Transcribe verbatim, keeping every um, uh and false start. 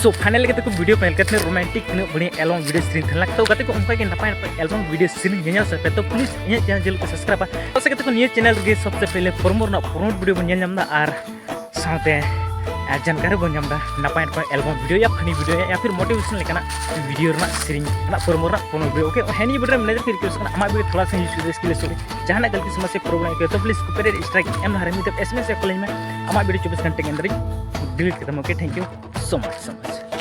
So finally ᱜᱟᱛᱮ ᱠᱚ, video ᱯᱮ ᱧᱮᱞ ᱠᱮᱫ ᱛᱤᱱᱟᱹᱜ romantic, ᱛᱤᱱᱟᱹᱜ ᱵᱟᱹᱲᱤᱡ album video ᱥᱮᱨᱮᱧ ᱛᱟᱦᱮᱸ ᱞᱮᱱᱟ᱾ ᱛᱚ ᱜᱟᱛᱮ ᱠᱚ, ᱚᱱᱠᱟ ᱜᱮ ᱱᱟᱯᱟᱭ ᱱᱟᱯᱟᱭ album video ᱥᱮᱨᱮᱧ ᱧᱮᱧᱮᱞ ᱥᱟᱶᱛᱮ, ᱛᱚ please ᱤᱧᱟᱹᱜ channel ᱡᱮ ᱠᱚ subscribe ᱟ, ᱛᱚ ᱥᱮ ᱜᱟᱛᱮ ᱠᱚ, ᱱᱤᱭᱟᱹ channel ᱨᱮᱜᱮ ᱥᱚᱵᱥᱮ ᱯᱮᱦᱞᱮ promo ᱨᱮᱱᱟᱜ promote video ᱵᱚᱱ ᱧᱮᱞ ᱧᱟᱢ ᱮᱫᱟ ᱟᱨ ᱥᱟᱶᱛᱮ ᱟᱨ ᱡᱟᱱᱠᱟᱨᱤ ᱵᱚᱱ ᱧᱟᱢ ᱮᱫᱟ ᱱᱟᱯᱟᱭ ᱱᱟᱯᱟᱭ album video ᱭᱟ funny video ᱭᱟ, ᱭᱟ ᱯᱷᱤᱨ motivation ᱞᱮᱠᱟᱱᱟᱜ video ᱨᱮᱱᱟᱜ ᱥᱮᱨᱮᱧ ᱨᱮᱱᱟᱜ promo ᱨᱮᱱᱟᱜ promo video᱾ Okay, ᱦᱮᱸ, ᱱᱤᱭᱟᱹ video ᱨᱮ manager ᱠᱤ request ᱠᱟᱱᱟ, ᱟᱢᱟᱜ video ᱛᱷᱚᱲᱟ ᱥᱟ use ᱠᱮᱫᱟ ᱥᱠᱤᱞ ᱥᱚᱨᱮ ᱡᱟᱦᱟᱱᱟᱜ ᱜᱟᱞᱛᱤ ᱥᱚᱢᱚᱥᱥᱟ problem ᱟᱹᱭᱠᱟᱹᱣ, ᱛᱚ please copyright strike ᱮᱢ ᱞᱟᱦᱟ ᱨᱮ ᱢᱤᱫᱴᱮᱱ S M S ᱨᱮ call ᱟᱹᱧ ᱢᱮ, ᱟᱢᱟᱜ video ᱪᱚᱵᱵᱤᱥ ᱜᱷᱚᱱᱴᱟ ᱠᱮ ᱟᱱᱫᱟᱨ ᱤᱧ delete ᱠᱟᱛᱟᱢᱟ᱾ Okay, thank you so much, so much᱾